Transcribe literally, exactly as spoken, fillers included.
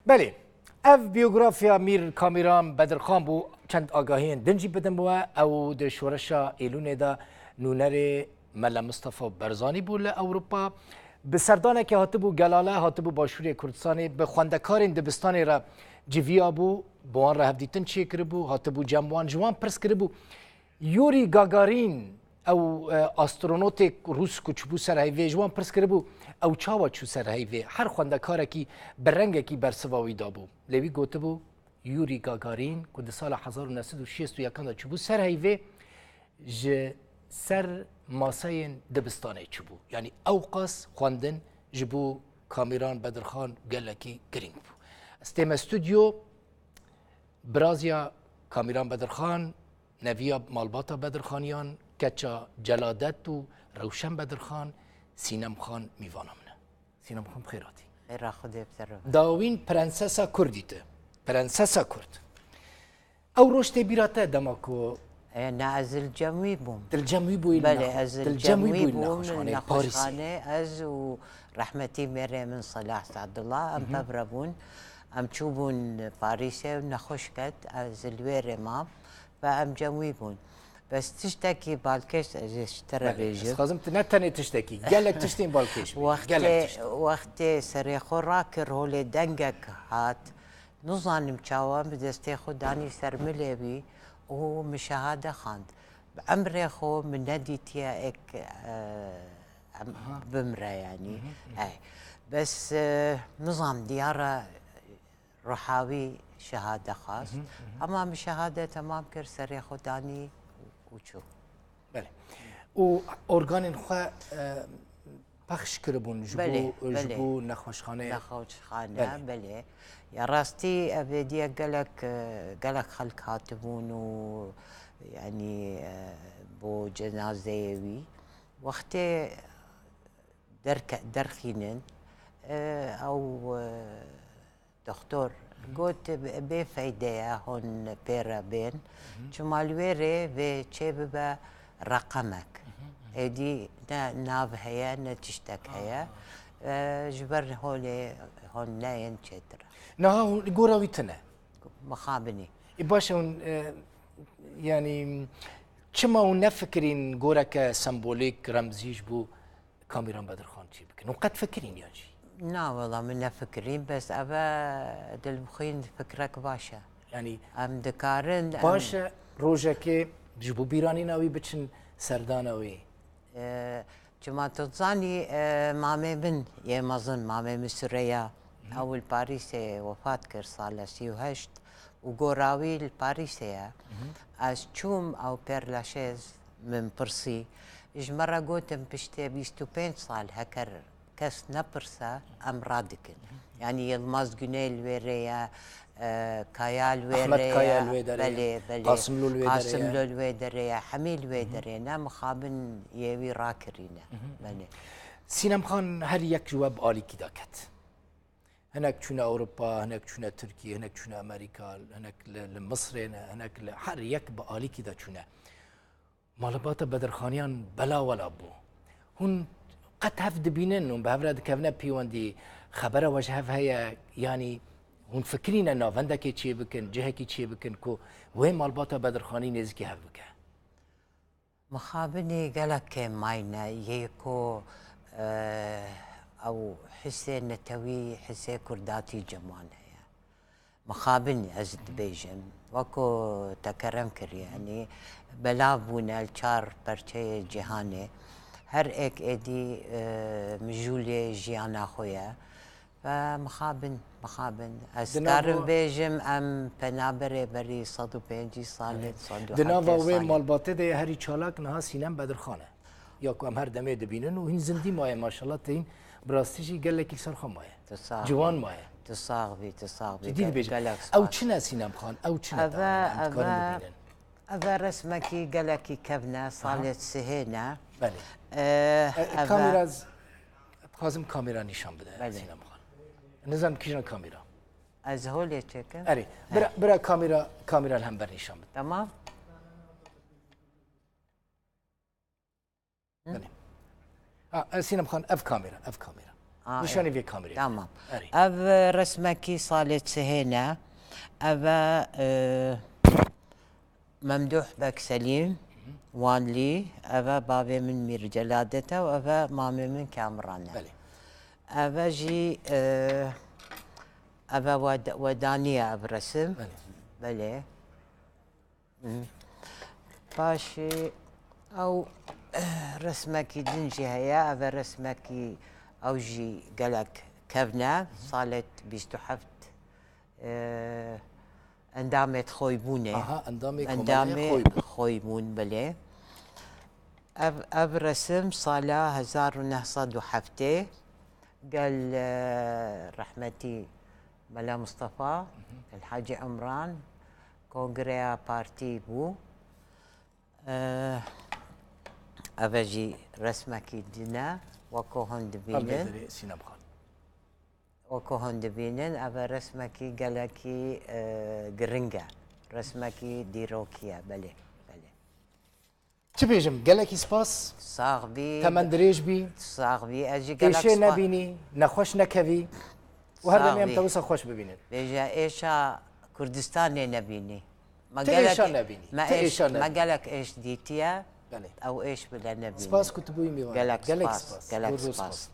Belê, ev biyografiya Mîr Kamîran Bedirxan bû. Çend agahiyên din jî bidim we. Ew di şoreşa Êlûnê de nûnerê Mele Mistefa Barzanî bû li Ewropa. Bi serdanekê hatibû Gelale, hatibû Başûrê Kurdistanê, bi xwendekarên dibistanê re civiya bû, bi wan re hevdîtin çêkiribû, hatibû cem wan, ji wan pirs kiribû. Yuri Gagarin, ew, e, astronotê rûs ku çûbû ser heyvê, ji wan pirs kiribû, ew çawa çû ser heyvê? Her xwendekarekî bi rengekî bersiva wî dabû. Lê wî gotibû, Yuri Gagarin, ku di sala hezar û neh sed û şêst û yekan de çûbû ser heyvê, ji ser maseyên dibistanê çûbû. Yanî ew qas xwendin ji bo Kamîran Bedirxan gelekî girîng bû. Ez tême stûdyo, biraziya Kamîran Bedirxan, neviya malbata Bedirxaniyan, keça Celadet û Rewşen Bedirxan, Sînem Xan mîvana min e. Sînem Xan, bi xêr hatî. Xêra Xwedê bi te re be. Dawîn prensesa Kurdî te. Prensesa Kurd. Ew roj tê bîra te dema ku E, ne, ez li cem wî bûm. Dil cem wî bûyî li Belê, nexwe-, ez li dil cem cem wî wî bûyî li bûm, li nexweşxaneyê Parîsê. Nexweşxane, ez û rehmetî mêrê min Selah Sadullah, em Hı hı. pev re bûn. Em çûbûn Parîsê û nexweş ket, ez li wê rê mam. Ve em cem wî bûn. Bes tiştekî balkêş ez ê ji te re Belê, ez bêjim. Dixwazim tu ne tenê tiştekî, gelek tiştên balkêş bêjî. Gelek Wextê, tişt. wextê serê xwe rakir holê dengek hat. Nizanim çawa min destê xwe danî ser milê wî û min şehade xwend. Bi emrê xwe min nedîtiye ek, e, em Aha. bimre yanî. Mhm, mhm. Ey. Bes, e, nizam diyara Ruha wî şehade xwest. Mhm, mhm. Hema min şehade temam kir, serê xwe danî û çû. Belê. Û organên xwe, e, pexş kiribûn ji Belê, bo, ji belê. bo nexweşxaneyê? Nexweşxane, Belê. belê. Ya rastî ev êdiye gelek, e, gelek xelk hatibûn û, yanî, e, bo cenazeyê wî. Wextê derke-, derxînin, e, ew, e, Doktor got, bê feyde ye hûn pê re bên. Mhm. Çima li wê rê vê çê bibe reqemek. Mhm, mhm. Êdî ne nav heye, ne tiştek Ah. heye. E, ji ber holê hûn neyên çêtir e. Niha hûn li gora wî tune? Mixabinî. E, baş e hûn, e, yanî çima hûn nefikirîn goreke sembolîk, remzî ji bo Kamîran Bedirxan çê bikin? Hûn qet fikirîn yan jî? Na, wela min nefikirîn, bes ev e dilbixwîn fikrek baş e. Yanî Em dikarin, em baş e rojekê ji bo bîranîna wî biçin serdana wî? E, çima tu dizanî, e, mamê min yê mezin, mamê min Sureya, Mhm. ew li Parîsê wefat kir sala sî û heşt. û gora wî li Parîsê ye. Mhm. Ez çûm ew Père Lachaise min pirsî. Ji me re gotin piştê bîst û pênc sal heker kes nepirse, em radikin. Mhm. Yanî Yilmaz Güney li wê rê ye, e, Kaya li wê Ahmet rê Kaya ye. li wê derê ye. Belê, belê. Qasimlo li wê derê Qasimlo ye. li wê derê ye. Hemî li wê Mhm. derê ne, mixabin yê wî rakirîne. Mhm. Belê. Sînem Xan her yek ji we bi alîkî de ket. Hinek çûne Ewropa, hinek çûne Tirkiye, hinek çûne Amerîka, hinek li, li Misrê ne, hinek li her yek bi alîkî de çûne. Malbata Bedirxaniyan bela wela bû. Hûn qet hev dibînin, hûn bi hev re dikevine pêwendî, xebera we ji hev heye, yanî hûn fikirîne navendekê çê bikin, cihekî çê bikin ku wê malbata Bedirxanî nêzîkî hev bike? Mixabinî gelek kêm mayne, yê ku, e, ew hisê netewî, hisê kurdatî cem wan heye. Mixabinî ez dibêjim, wek ku te kerem kir, yanî belav bûne li çar perçeyê cîhanê. Her êk êdî, e, mijûlê jiyana xwe ye. Ve mixabin, mixabin. Ez Di nava karim bêjim, em penaberê berî sed û pêncî salên, Evet. sed û heftê Di nava wê salên. malbatê de yê herî çalak niha Sînem Bedirxan e. Ya ku em her demê dibînin û hîn zindî maye, maşallah, te hîn bi rastî jî gelekî li ser xwe maye. Tu sax Ciwan bî. maye. Tu sax bî, tu sax bî. Cidî Ge-, dibêjim. gelek Ew spas. çi ne Sînem Xan? Ew çi ne Ev e, tane em ev dikarin e, bibînin? ev e resmekî gelekî kevn e, Aha. salê sihê ne. Belê. E, E, ev e. Kamera z-, Dixwazim kamera nîşan bide, Belê. Sînem Xan. Nizam kîjan kamera? Ez holê çêkim. Erê, He. bira, bira kamera, kamera li hember nîşan bide. Tamam. Hı? Belê. Ha, e, Sînem Xan, ev kamera, ev kamera. Aa, Nîşanî evet. Vê kamerê. Tamam. Erê. Ev e, resmekî salê çihê ne. Ev e, e, Memduh Bek Selîm, Wanlî, ev e bavê min Mîr Celadet e û ev e mamê min Kamran e. Belê. Ev e jî, e, ev e wed- wedaniye ev resim. Belê. Belê. Hı. Paşê ew, e, resmekî din jî heye, ev e resmekî ew jî gelek kevn e, salet bîst û heft, e, endamê xwe bûne. Aha, endamê Endamê komelê xwe bû. Xwe bûn, belê. Ev, ev resim sala hezar û neh sed û heftê gel, e, rehmetî Mela Mustafa, El Hacî Imran, kongreya partî bû. E, ev e jî resmekî din e, weko hûn dibînin. Pembêderê Sînem Xan. Weko hûn dibînin, ev e resmekî gelekî, e, giring e. Resmekî dîrokî ye, belê, belê. Çi bêjim, gelekî spas, Sax bî. temen dirêj bî, Sax bî, ez jî gelek êşê spa- nebînî, nexweş nekevî û her Sax demê em bî. te wisa xweş bibînin. Bêje êşa Kurdistanê nebînî. Me Ti gelek- êşa nebînî, Me ti êş- êşa Me nebînî. Gelek êş dîtiye. Belê. Ew êş bile nebînî. Spas ku tu bûyî mîvan. Gelek Gelek spas, spas. gelek Zor zor spas. spas.